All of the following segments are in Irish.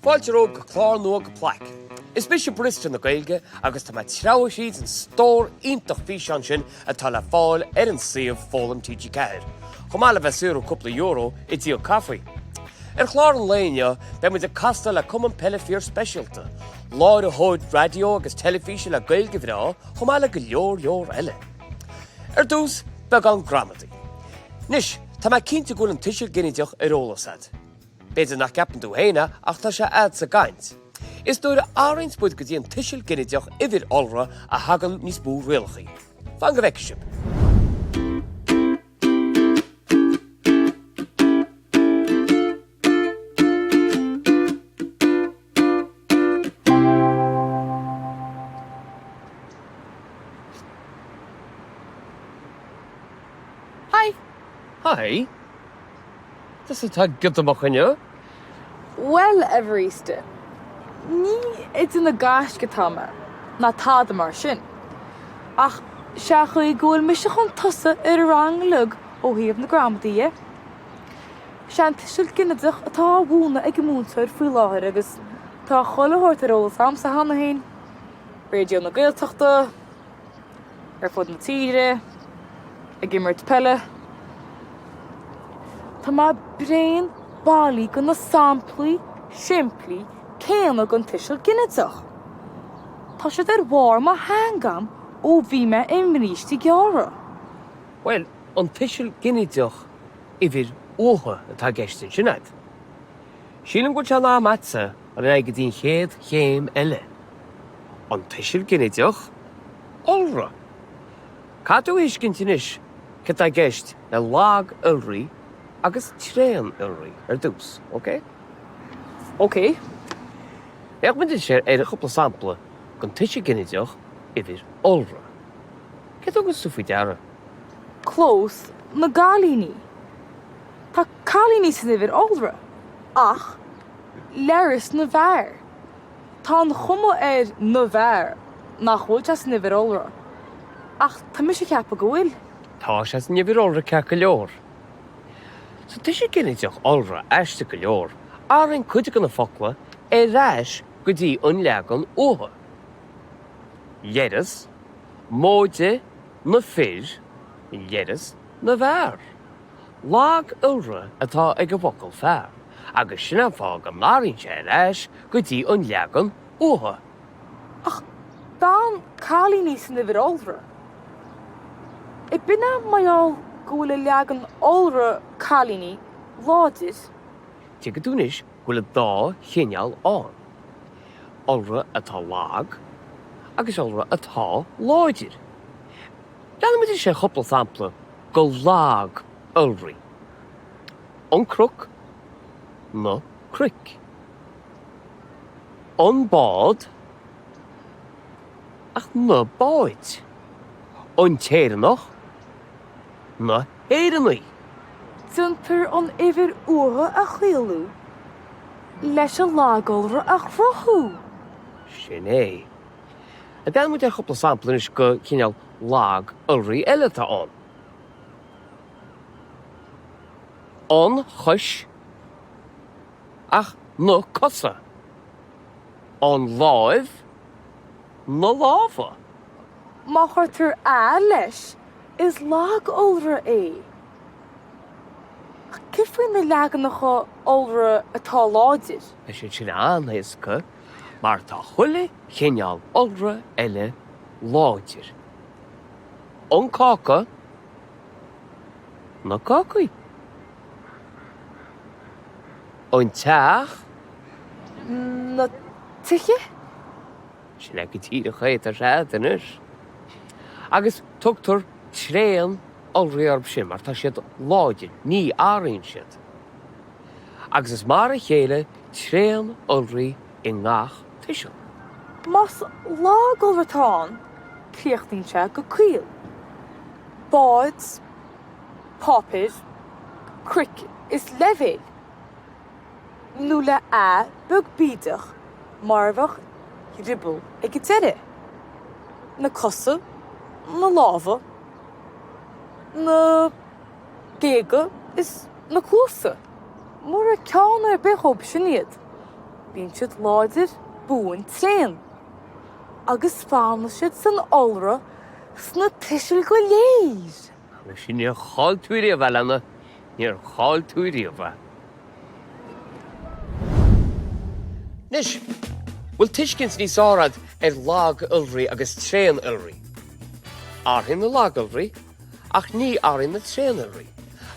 Fáilte romhaibh go clár nua de Plaic. Is mise Barista na Gaeilge agus tá mé ag treabhadh thríd an stór iontach físeán sin atá le fáil ar an suíomh Foghlaim TG4, chomh maith le bheith ag saothrú cúpla euro ag díol caife. Ar chlár an lae inniu, beidh muid ag castáil le cumann peile fíorspeisialta, láithreoir raidió agus teilifíse le Gaeilge bhreá, chomh maith le go leor leor eile. Ar dtús, beagán gramadaí. Anois, tá mé cinnte go bhfuil an tuiseal ginideach ar eolas agat. B'fhéidir nach gceapann tú féin é ach tá sé a'd sa gcaint. Is nuair a athraíonns muid go dtí an tuiseal ginideach uimhir iolra a thagann níos mó rialachaí. Fan go bhfeicfidh sibh. Hi! Hi! Tusa atá giodamach inniu. Bhuel, a Bharista, ní ag déanamh gaisce atá mé, ná tada mar sin. Ach sé an chaoi go bhfuil mise chun tosaigh ar an rang uilig ó thaobh na gramadaí dhe. Sé an tuiseal ginideach atá á mhúineadh ag an múinteoir faoi láthair agus tá chuile shórt ar eolas a'msa cheana féin, Raidió na Gaeltachta, ar fud na tíre, ag imirt peile. Tá mé bréan bailí de na samplaí simplí céanna den tuiseal ginideach. Tá siad ar bharr mo theanga a'm ó bhí mé i mbrístí gearra. Bhuel, an tuiseal ginideach uimhir uatha atá i gceist ansin a'd. Sílim go bhfuil sé in am a'dsa dul ar aghaidh go dtí an chéad chéim eile. An tuiseal ginideach iolra. Caithfidh tú a thuiscint anois cad tá i gceist le lag-iolraí agus tréan-iolraí ar dtús, ok? Ok. Féachfaidh muid anois ar chúpla sampla den tuiseal ginideach uimhir iolra. Céard a thuganns tú faoi deara? Clós na gcailíní. Tá cailíní san uimhir iolra, ach leithreas na bhfear. Tá an chuma ar na bhfear nach bhfuil sé san uimhir iolra, ach tá mise ag ceapadh go bhfuil. Tá sé san uimhir iolra ceart go leor. Sa tuiseal ginideach iolra, aisteach go leor, athraíonn cuid de na focla ar ais go dtí an leagan uatha. Leithreas, móide na fir, leithreas na bhfear. Lag-iolra atá ag an bhfocal fear, agus sin an fáth go n-athraíonn sé ar ais go dtí an leagan uatha. Ach d'fhan cailíní san uimhir iolra. Ab in é mar gheall go bhfuil an leagan iolra cailíní láidir? Tuigfidh tú anois go bhfuil an dá chineál ann, iolra atá lag agus iolra atá láidir. Breathnóidh muid anois ar chúpla sampla de lag-iolraí. An cnoc, na cnoic. An bád, ach na báid. An tÉireannach, na hÉireannaigh. Déantar an uimhir uatha a chaolú leis an lag-iolra a chruthú. Sin é. Breathnóidh muid ar chúpla sampla anois de chineál lag-iolraí eile atá ann. An chois ach na cosa. An láimh, na lámha. Má chuirtear 'a' leis, is lag-iolra é. Ach céard faoi na leaganacha iolra atá láidir? Tá siad sin an-éasca mar tá chuile chineál iolra eile láidir. An cáca, na cácaí. An teach. Na tithe. Sin é go díreach é, tá sé a'd anois. Agus tugtar tréan iolraí orthu sin mar tá siad láidir, ní athraíonn siad. Agus is mar a chéile tréan iolraí i ngach tuiseal. Más lag-iolra atá ann, críochnaíonn sé go caol. Báid, páipéir, cnoic is leibhéil. Nó le a beag bídeach mar a bheadh drioball ag an deireadh. Na cosa, na lámha, na géaga is na cluasa. Mura ceann ar bith dhóibh sin iad. Bíonn siad láidir, buan, tréan. Agus fanann siad san iolra sna tuisil go léir. Muise níor chaill tú riamh, a leana, níor chaill tú riamh é. Anois, bhfuil tuiscint níos fearr a'd ar lag-iolraí agus tréan-iolraí? Athraíonn na lag-iolraí ach ní athraíonn na tréan-iolraí,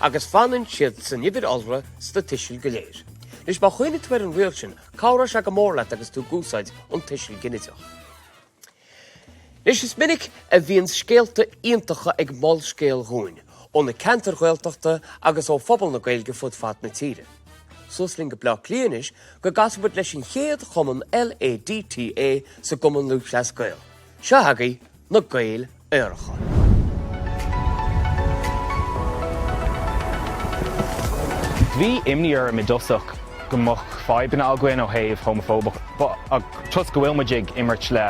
agus fanann siad san uimhir iolra sna tuisil go léir. Anois, má chuimhnigh tú ar an riail sin, cabhróidh sé go mór leat agus tú ag úsáid an tuiseal ginideach. Anois, is minic a bhíonn scéalta iontacha ag Molscéal dhúinn, ó na ceantair Ghaeltachta agus ó phobal na Gaeilge fud fad na tíre. Suas linn go Bleá Cliath anois go gcasfaidh muid leis an chéad chumann LADTA sa gCumann Lúthchleas Gael. Seo agaibh na Gaeil Aeracha. Bhí imní orm i dtosach go mbeadh fadhbanna againn ó thaobh homafóbach toisc go bhfuil muid ag imirt le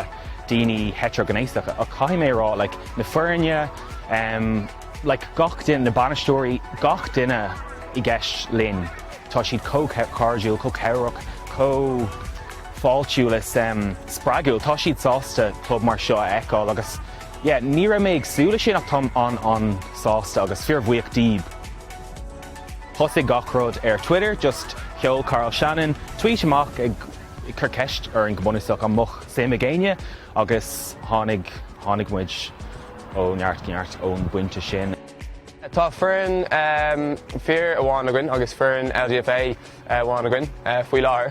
daoine heitrighnéasacha ach caithfidh mé a rá like na foirne em like gach duine, na bainisteoirí, gach duine i gceist linn tá siad chomh cairdiúil, chomh cabhrach, chomh fáiltiúil is em spreagúil. Tá siad sásta club mar seo a fheiceáil agus yeah ní raibh mé ag súil leis sin ach táim an-an-sásta agus fíorbhuíoch díobh. Thosaigh gach rud ar Twitter, just sheol Karl Shannon tweet amach ag cur ceist orainn go bunúsach an mbeadh suim ag éinne agus tháinig, tháinig muid ó neart go neart ón bpointe sin. Tá foireann fir amháin againn agus foireann LGFA amháin againn faoi láthair.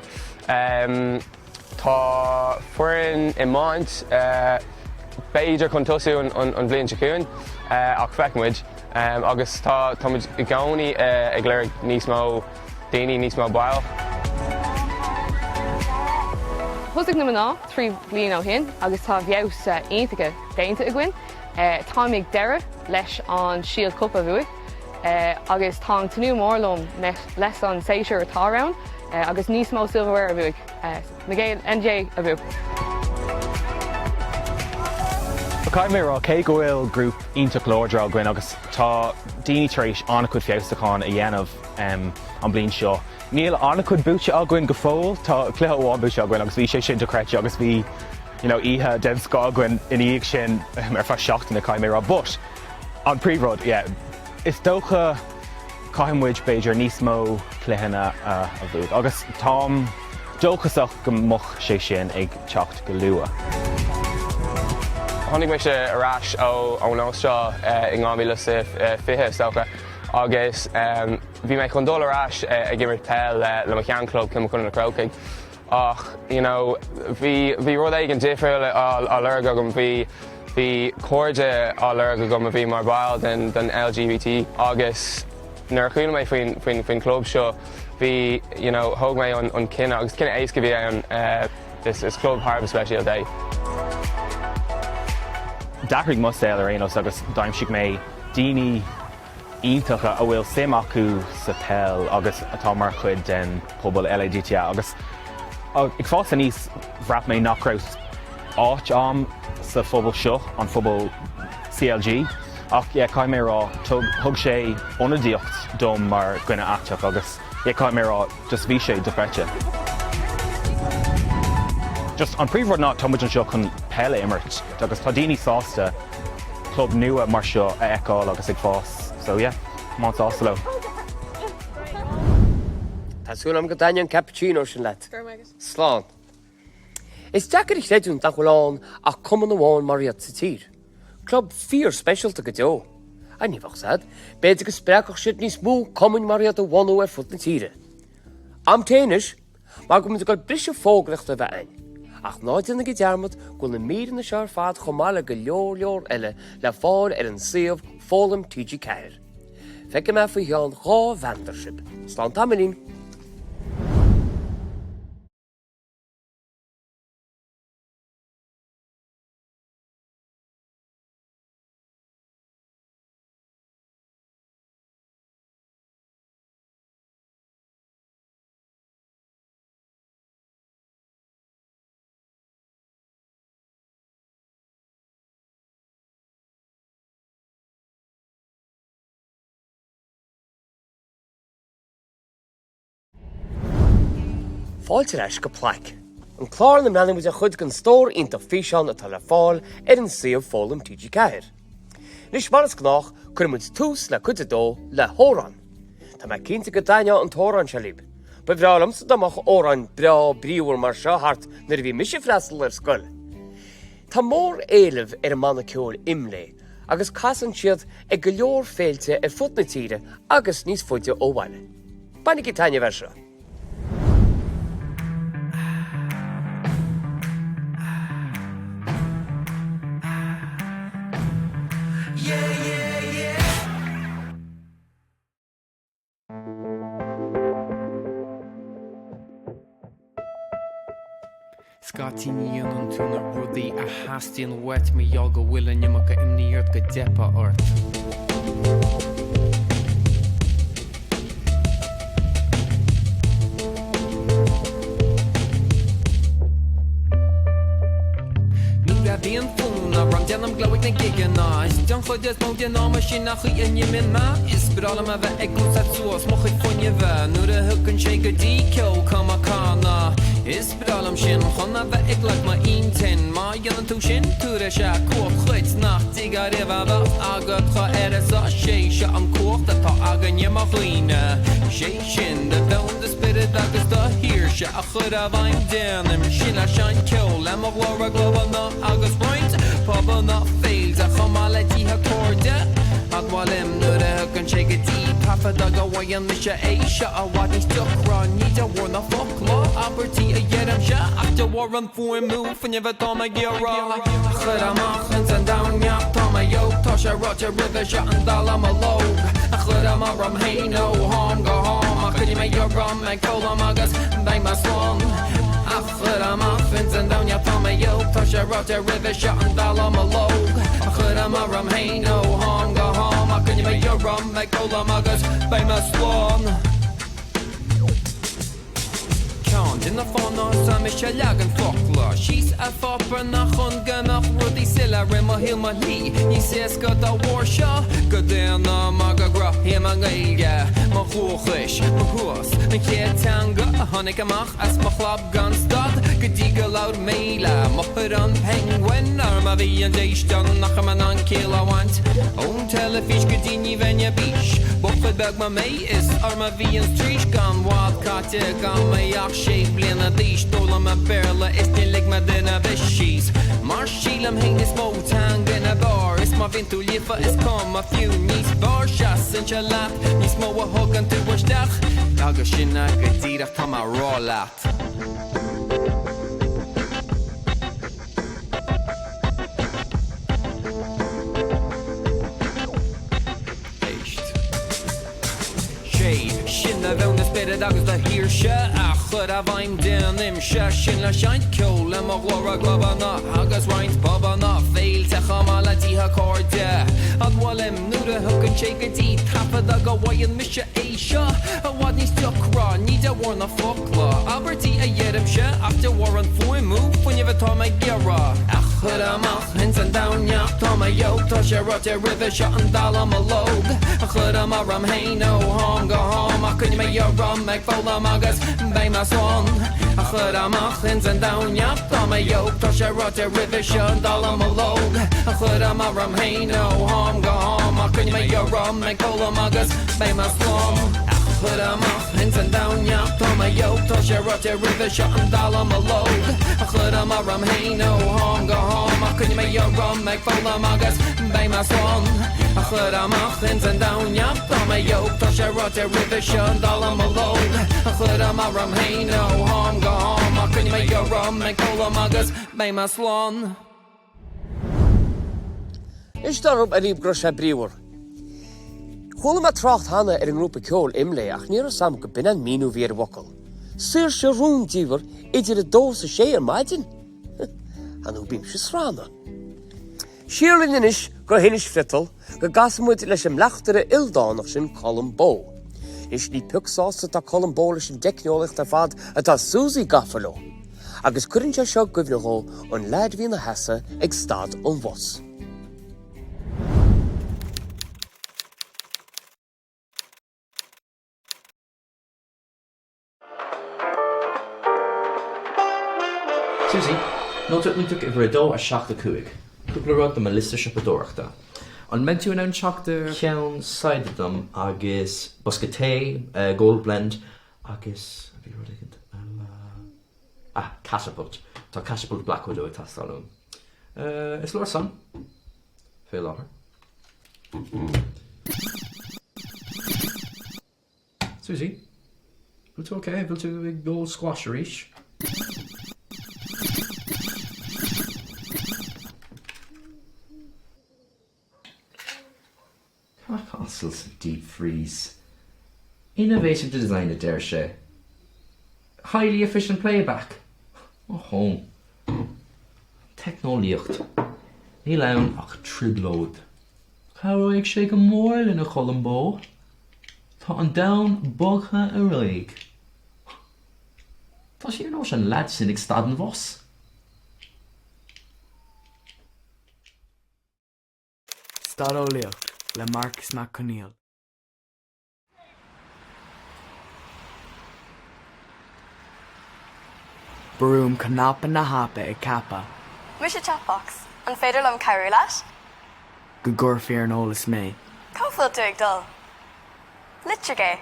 Tá foireann iomáint b'fhéidir chun tosú an bhliain seo chugainn ach feicfidh muid. Agus tá muid i gcónaí ag lorg níos mó daoine, níos mó ball. Thosaigh na mná 3 bhliain ó shin agus tá feabhas iontacha déanta againn. Táim ag deireadh leis an Shield Cup a bhuaigh agus táim tnúth mór liom leis an séasúr atá romhainn agus níos mó silverware a bhuaigh. Na Gaeil NJ abú! Caithfidh mé a rá, cé go bhfuil grúp iontach láidir againn agus tá daoine tar éis an-chuid feabhsúcháin a dhéanamh an bhliain seo, níl an-chuid buaite againn go fóill. Tá cluiche amháin buaite againn agus bhí sé sin dochreidte agus bhí you know oíche den scoth againn ina dhiaidh sin ar feadh seachtaine, caithfidh mé a rá. But an príomhrud, yeah, is dócha caithfidh muid b'fhéidir níos mó cluicheanna a bhuaigh agus táim dóchasach go mbeadh sé sin ag teacht go luath. Tháinig mise ar ais ón Astráil in 2020 is dócha agus bhí mé chun dul ar ais ag imirt peil le mo sheanchlub Cill Mochuda Na Crócaigh ach you know bhí bhí rud éigin difriúil á lorg agam, bhí bhí cairde á lorg agam a bhí mar bhall den den LGBT agus nuair a chuala mé faoin faoin faoin chlub seo bhí you know thóg mé an an cinneadh agus cinneadh éasca a bhí ann is is club thar a bheith speisialta é. D'athraigh mo saol ar aon nós agus d'aimsigh mé daoine iontacha a bhfuil suim acu sa peil agus atá mar chuid den pobal LADTA agus ag fás aníos bhraith mé nach raibh áit a'm sa phobal seo, an phobal CLG ach yeah caithfidh mé a rá thug sé ionadaíocht dom mar dhuine aiteach agus yeah caithfidh mé a rá just bhí sé dochreidte. Just an príomhrud ná tá muid anseo chun peil a imirt agus tá daoine sásta club nua mar seo a fheiceáil agus ag fás so yeah táim an-sásta leo. Tá súil agam go dtaitneoidh an cappuccino sin leat. Slán. Is deacair a chreidiúint nach bhfuil ann ach cumann amháin mar iad sa tír. Club fíor-speisialta go deo. Ach ní bheadh 's a'd, b'fhéidir go spreagfadh siad níos mó cumainn mar iad a bhunú ar fud na tíre. Am tae anois! Mar go bhfuil muid ag dul briseadh fógraíochta a bheith a'ainn. Ach ná déanaigí dearmad go bhfuil na míreanna seo ar fad chomh maith le go leor leor eile le fáil ar an suíomh Foghlaim TG4. Feicfidh mé faoi cheann 2 mheandar sibh. Slán tamaillín! Fáilte ar ais go Plaic, an clár ina mbreathnaíonn muid ar chuid den stór iontach físeán atá le fáil ar an suíomh Foghlaim TG4. Anois, mar is gnách, cuirfidh muid tús le cuid a dó le hamhrán. Tá mé cinnte go dtaitneoidh an t-amhrán seo libh. Ba bhreá liomsa dá mbeadh amhrán breá bríomhar mar seo thart nuair a bhí mise ag freastal ar scoil. Tá mór-éileamh ar an mbanna ceoil IMLÉ agus casann siad ag go leor féilte ar fud na tíre agus níos faide ó bhaile. Bainigí taitneamh as seo! Scaití ní dhéanann tú na rudaí a theastaíonn uait mar gheall go bhfuil an iomarca imní ort go dteipfeadh ort. Nuair a bhíonn fonn orm déanaim gleo ag na gigeanna Is den chuid is mó den am sin an chaoi a n-imíonn mé Is breá liom a bheith ag úsáid suas mo chuid fuinnimh Nuair a thagann sé go dtí ceol cuma canadh Is breá liom sin chun a bheith ag lorg m'intinn Má dhéanann tú sin tabharfaidh sé cumhacht dhuit Nach dtig ariamh a bheith agat dá uireasa 'Sé seo an cumhacht atá againne mar dhaoine 'Sé sin do mheon, do spiorad agus do shaoirse a chur i bhfeidhm Déanaim sin le seinnt ceoil le mo ghlór i gclubanna agus roinnt pubanna féilte chomh maith le tithe cairde Admháilim nuair a thagann sé go dtí taifeadadh go bhfaigheann mise é seo i bhfad níos deacra Ní de bharr na focla, abairtí a dheirimse ach de bharr an fuaimniú fuinnimh atá mé ag iarraidh a chur amach ins an domhan Tá mé óg, tá sé ráite roimhe seo an dallamullóg a chuirim orm fhéin ó am go ham ach coinneoidh mé orm ag foghlaim agus beidh mé slán a chur amach ins an domhan Tá mé óg, tá sé ráite roimhe seo an dallamullóg a chuirim orm fhéin ó am go ham ach coinneoidh mé orm ag foghlaim agus beidh mé slán. Ceann de na fáthanna atá mise leagan focla síos ar pháipéar ná chun go mbeadh rudaí soiléir i mo shaol mo shlí níos éasca dá bharr seo go daonna mar go gcruthaím an Ghaeilge mo dhúchais mo thuas an chéad teanga a tháinig amach as mo chlab gan stad go dtí go labhair mé le m'athair an penguin orm a bhí an déistean nach raibh mé in ann ciall a bhaint ón teilifís go dtí ní bheinn ar bís buachaill beag mar mé Is orm a bhí an straois gan bhfad caite gan mé ach sé bliana d'aois D'fhoghlaim mé Béarla is níor lig mé duine ar bith síos Mar sílim fhéin is mó teanga ab fhearr Is má bhíonn tú líofa is cuma fiú níos fearr Seasann sé leat níos mó a thugann tú isteach Agus sin é go díreach tá mé a rá leat. Éist. Sé sin do mheon, do spiorad agus do shaoirse a chur i bhfeidhm Déanaimse sin le seinnt ceoil le mo ghlór i gclubanna agus roinnt pubanna féilte chomh maith le tithe cairde Admháilim nuair a thagann sé go dtí taifeadadh go bhfaigheann mise é seo i bhfad níos deacra Ní de bharr na focla, abairtí a dheirimse ach de bharr an fuaimniú fuinnimh atá mé ag iarraidh a chur amach. Ins an domhan tá mé óg Tá sé ráite roimhe seo an dallamullóg a chuirim orm fhéin ó am go ham Ach coinneoidh mé orm ag foghlaim agus beidh mé slán a chur amach ins an domhan tá mé óg Tá sé ráite roimhe seo an dallamullóg a chuirim orm fhéin ó am go ham Ach coinneoidh mé orm ag foghlaim agus beidh mé slán a chur amach Ins an domhan tá mé óg Tá sé ráite roimhe seo an dallamullóg a chuirim orm fhéin ó am go ham Ach coinneoidh mé orm ag foghlaim agus beidh mé slán a chur amach ins an domhan tá mé óg Tá sé ráite roimhe seo an dallamullóg a chuirim orm fhéin ó am go ham Ach coinneoidh mé orm ag foghlaim agus beidh mé slán. Éist orm ariamh go raibh sé bríomhar. Chuala mé trácht cheana ar an ngrúpa ceoil Imlé ach ní raibh 's a'm go b'in an míniú a bhí ar an bhfocal. Saoirse rúndiamhair idir 2 is 6 ar maidin? Ar ndóigh bímse srannadh. Siar linn anois go hInis Friotal go gcasfaidh muid leis an mbleachtaire ildánach sin Colm Bó. Anois ní pioc sásta atá Colm Bó leis an dteicneolaíocht ar fad atá Suzy gafa leo. Agus cuireann sé seo i gcuimhne dhó an leaid a bhí ina sheasamh ag stad an bhus. Susie, Nóta iontach uimhir 2, 7, 5. Cúpla rud do mo liosta siopadóireachta. An mbeidh tú in ann teacht ar cheann cider dom agus bosca tae, Gold Blend agus bhí rud éigin eile. Ah, Catapult. Tá Catapult Black Widow ag teastáil uaim. Is leor san. Fé láthair. Susie, bhfuil tú ok? Bhfuil tú ag ól squash arís? Cac asail sa deep freeze. Innovative design a deir sé. Highly efficient playback. Mo thóin. Teicneolaíocht. Níl ann ach trioblóid. Cabhróidh sé go mór linn a Cholambó. Tá an domhan bogtha ar aghaidh. Tá sé ar nós an leaid sin ag stad an bhus. Staireolaíocht le Marcas Mac Conghail. Brúim cnaipe na haipe ag ceapadh. Mise Chatbox. An féidir liom cabhrú leat? Go gcuirfí ar an eolas mé. Cá bhfuil tú ag dul? Litrigh é.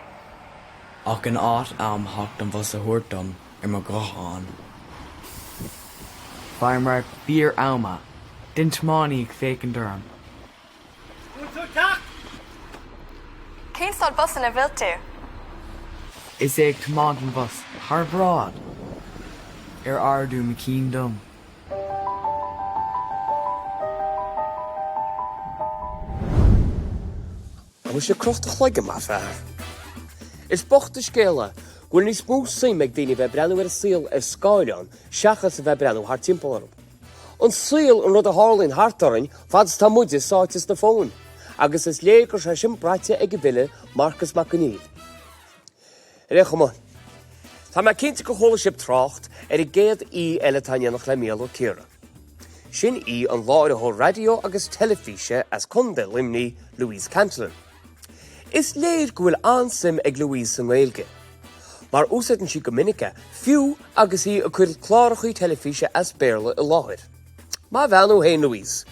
Ach in áit am theacht an bhus a thabhairt dom ar mo ghuthán, faighim radharc fíor-ama den tiománaí ag féachaint orm. Bhfuil tú ag teacht? Cén stad bus ina bhfuil tú? Is é ag tiomáint an bhus thar bráid ar ardú mo chinn dom. An bhfuil sé ag croitheadh do chloigeann, mar fear? Is bocht an scéal é go bhfuil níos mó suim ag daoine bheith ag breathnú ar an saol ar scáileán seachas a bheith ag breathnú thart timpeall orthu. An saol, an rud a tharlaíonn thart orainn fad is atá muide sáite sna fóin. Agus is léir go raibh sé sin braite ag an bhfile Marcas Mac Conghail. Ar aon chuma, tá mé cinnte gur chuala sibh trácht ar an gcéad aoi eile atá in éineacht le Mícheál Ó Ciaraidh. Sin í an láithreoir raidió agus teilifíse as Contae Luimnigh, Louise Cantillon. Is léir go bhfuil an-suim ag Louise sa nGaeilge, mar úsáideann sí go minic é, fiú agus í ag cur clárachaí teilifíse as Béarla i láthair. Maith bhean thú féin, Louise!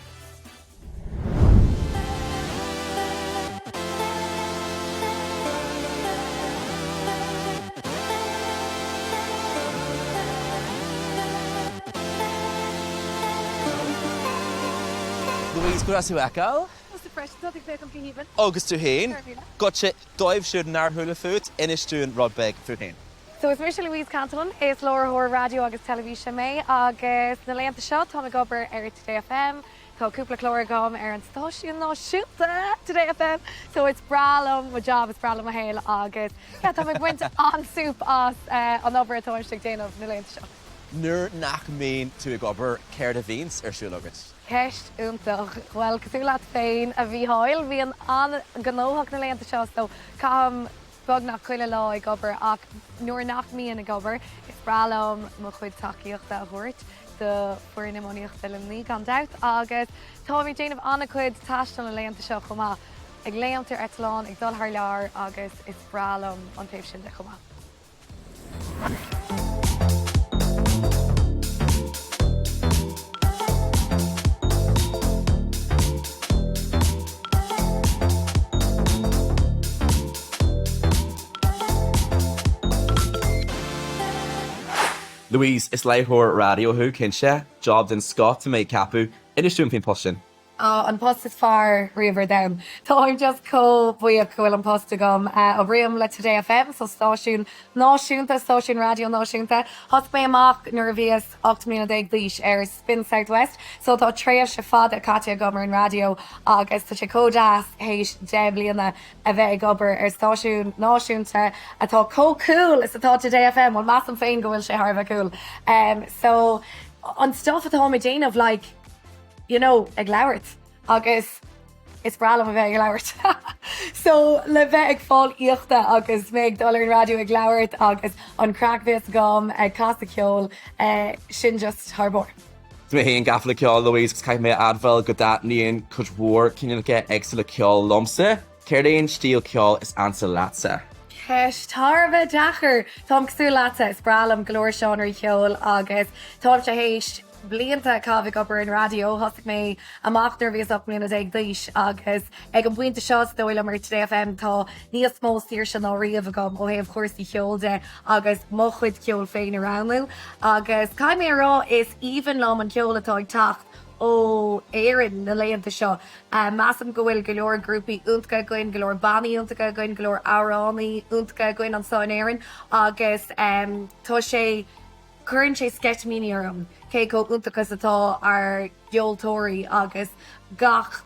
Louise, go deas thú a fheiceáil. Tusa freisin, tá tú ag féachaint go haoibhinn. Agus tú féin. Goitse, dóibh siúd nár chuala fút, inis dúinn rud beag fút féin. So is mise Louise Cantillon, is láithreoir raidió agus teilifíse mé agus na laethanta seo táim ag obair ar Today FM, tá cúpla clár agam ar an stáisiún náisiúnta Today FM so is breá liom mo job, is breá liom mo shaol agus yeah táim ag baint an-súp as an obair atáimse ag déanamh na laethanta seo. Nuair nach mbíonn tú ag obair, céard a bhíonns ar siúl agat? Ceist iontach. Bhuel, cosúil leat féin, a Mhícheáil, bíonn an-ghnóthach na laethanta seo so caithim beagnach chuile lá ag obair ach nuair nach mbíonn ag obair, is breá liom mo chuid tacaíochta a thabhairt do foireann iománaíochta Luimnigh gan dabht agus táim ag déanamh an-chuid taistil na laethanta seo chomh maith, ag léimt ar eitleán, ag dul thar lear agus is breá liom an taobh sin de chomh maith. Louise, is láithreoir raidió thú, cinnte. Job den scoth, tá mé ag ceapadh. Inis dúinn faoin post sin. Á, an post is fearr riamh ar domhan. Táim just chomh buíoch go bhfuil an post agam. Oibrím le Today FM, so stáisiún náisiúnta, stáisiún raidió náisiúnta. Thosaigh mé amach nuair a bhíos 18 mbliana d'aois ar Spin South West, so tá tréimhse fada caite agam ar an raidió agus tá sé chomh deas théis 10 bliana a bheith ag obair ar stáisiún náisiúnta atá chomh cool is atá Today FM. Bhuel, measaim féin go bhfuil sé thar a bheith cool. So, an stuff atáim ag déanamh, like, you know, ag labhairt agus is breá liom a bheith ag labhairt. So le bheith ag fáil íoctha agus mé ag dul ar an raidió ag labhairt agus an craic a bhíos agam ag casadh ceoil, eh, sin just thar barr. Tá mé féin gafa le ceol, Louise, agus caithfidh mé a admháil go dtaitníonn cuid mhór cineálacha éagsúla ceoil liomsa. Céard é an stíl ceoil is ansa leatsa? Ceist thar a bheith deacair! Táim cosúil leatsa, is breá liom go leor seánraí ceoil agus táimse théis blianta a chaitheamh ag obair in raidió. Thosaigh mé amach nuair a bhíos 18 mbliana d'aois agus ag an bpointe seo is dóigh liom ar Today FM tá níos mó saoirse ná riamh agam ó thaobh chúrsaí cheoil de agus mo chuid ceoil féin a roghnú. Agus caithfidh mé a rá is aoibhinn liom an ceol atá ag teacht ó Éirinn na laethanta seo. Measaim go bhfuil go leor grúpaí iontacha againn, go leor bannaí iontacha againn, go leor amhránaí iontacha againn anseo in Éirinn agus tá sé, cuireann sé sceitimíní orm cé chomh iontach is atá ár gceoltóirí agus gach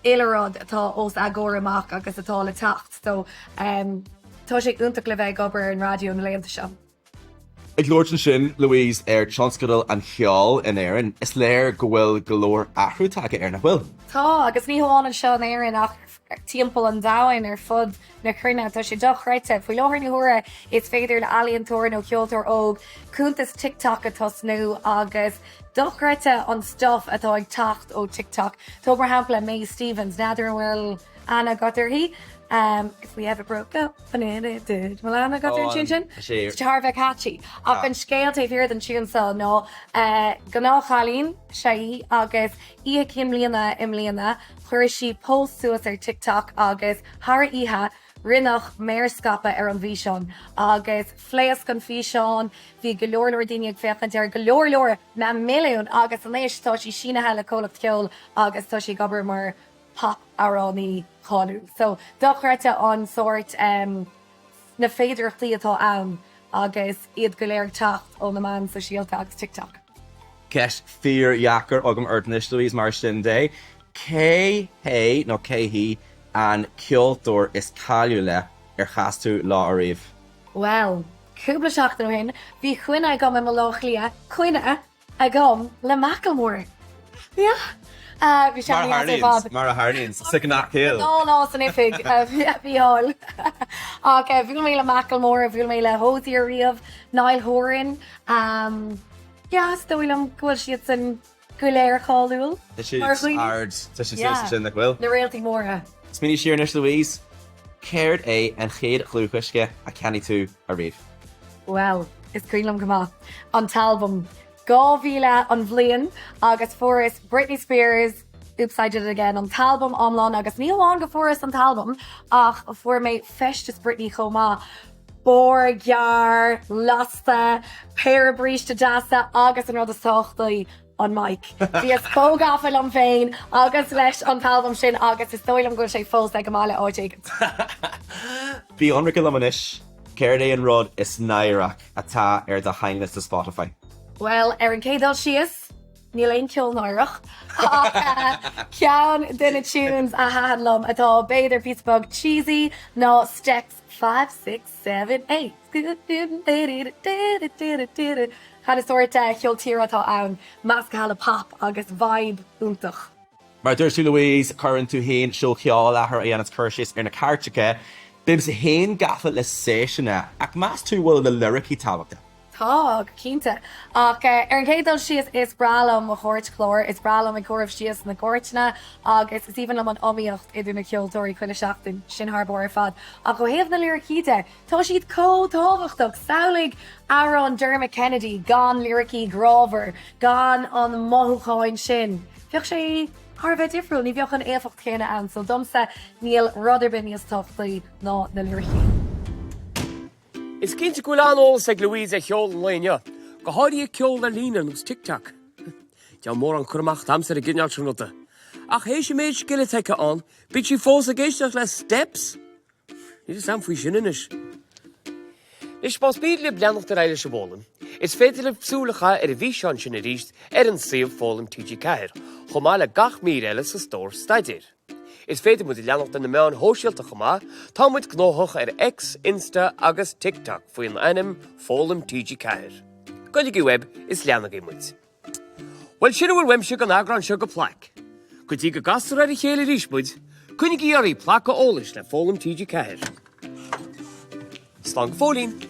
uile rud atá os a gcomhair amach agus atá le teacht. So tá sé iontach le bheith ag obair ar an raidió na laethanta seo. Ag labhairt ansin, Louise, ar tionscadal an cheoil in Éirinn, is léir go bhfuil go leor athrú tagtha air, nach bhfuil? Tá, agus ní hamháin anseo in Éirinn ach timpeall an domhain, ar fud na cruinne. Tá sé dochreidte. Faoi láthair na huaire is féidir le ealaíontóir nó ceoltóir óg cuntas TikTok a tosnú agus dochreidte an stuff atá ag teacht ó TikTok. Tóg mar shampla Mae Stevens, n'fheadar an bhfuil aithne agat uirthi? If we ever broke up. An bhfuil aithne agat ar an tune sin? Tá sé thar a bheith catchy. Ach an scéal taobh thiar den tune seo ná gnáthchailín is ea í agus oíche cinn bliana i mbliana chuir sí post suas ar TikTok agus thar oíche rinneadh mearscaipeadh ar an bhfíseán agus phléasc an físeán, bhí go leor leor daoine ag féachaint air, go leor leor, na milliúin agus anois tá sí sínithe le comhlacht ceoil agus tá sí ag obair mar pop amhránaí cáiliúil. So, dochreidte an sórt em na féidearthachtaí atá ann agus iad go léir ag teacht ó na meáin sóisialta agus TikTok. Ceist fíor-dheacair agam ort anois, Louise, mar sin de, cé hé nó cé hí an ceoltóir is cáiliúla ar chas tú leo ariamh? Bhuel, cúpla seachtain ó shin, bhí coinne agam i mBaile Átha Cliath, coinne! agam le Macklemore. Yeah. Bhí sé Mar a an-deas ar tharlaíonns, fad. mar a tharlaíonns, sa ghnáthshaol. Gnáth-lá san oifig a bhí thall. Ach bhuail mé le Macklemore, bhuail mé le Hozier riamh, Niall Horan. Yeah, is dóigh liom go bhfuil siadsan go léir cáiliúil Tá siad mar dhaoine. ard, tá siad suas ansin, nach bhfuil? Na réaltaí móra. Smaoinigh siar anois Louise, céard é an chéad dhlúthdhiosca a cheannaigh tú ariamh? Bhuel, is cuimhin liom go maith an t-albam, 2000 an bhliain agus fuaireas Britney Spears, Oops I Did It Again, an t-albam iomlán agus ní hamháin go fuaireas an t-albam ach fuair mé feisteas Britney chomh maith, barr gearr, lasta, péire bríste deasa agus an rud is tábhachtaí, an mic. Bhíos chomh gafa liom féin agus leis an t-albam sin agus is dóigh liom go bhfuil sé fós ag an mbaile áit éigint. Bí ionraic liom anois, céard é an rud is náireach atá ar do sheinnliosta Spotify? Bhuel, ar an gcéad dul síos, níl aon cheol náireach ach ceann de na tunes a thaitin liom atá b'fhéidir píosa beag cheesy ná Steps 5, 6, 7, 8. Kind of sórt cheol tíre atá ann, measctha le pop agus vibe iontach. Mar a dúirt tú Louise, cuireann tú féin seó cheoil i láthair a dhéananns cur síos ar na cairteacha. Bímse féin gafa le séiseanna, ach meas tú bhfuil na liricí tábhachtach? Tá, go cinnte. Ach ar an gcéad dul síos, is breá liom mo chairtchlár, is breá liom ag comhaireamh síos na gcairteanna agus is aoibhinn liom an iomaíocht idir na ceoltóirí chuile sheachtain, sin thar barr ar fad. Ach ó thaobh na liricí de, tá siad chomh tábhachtach! Samhlaigh amhrán Dermot Kennedy gan liricí grámhar, gan an mothúcháin sin. Bheadh sé thar a bheith difriúil, ní bheadh an éifeacht chéanna ann. So domsa, níl rud ar bith níos tábhachtaí ná na liricí. Is cinnte go bhfuil an-eolas ag Louise ar cheol an lae inniu, go háirithe ceol ar líne ar nós TikTok. Níl mórán cur amach agamsa ar an gcineál sin ruda. Ach théis an méid scil atá aici ann, bíonn sí fós ag éisteacht le Steps! Níl fhios a'm faoi sin anois. Anois, más mian libh leanacht ar aghaidh leis an bhfoghlaim, is féidir libh súil a chaitheamh ar an bhfíseán sin arís ar an suíomh Foghlaim TG4, chomh maith le gach mír eile sa stór staidéir. Is féidir muid a leanacht ar na meáin shóisialta chomh maith, tá muid gnóthach ar X, Insta agus TikTok faoin ainm Foghlaim TG4. Goiligí uaibh is leanaigí muid. Bhuel, sin a bhfuil uaimse don eagrán seo de Plaic. Go dtí go gcastar ar a chéile arís muid, coinnigí oraibh plaiceadh eolais le Foghlaim TG4. Slán go fóillín!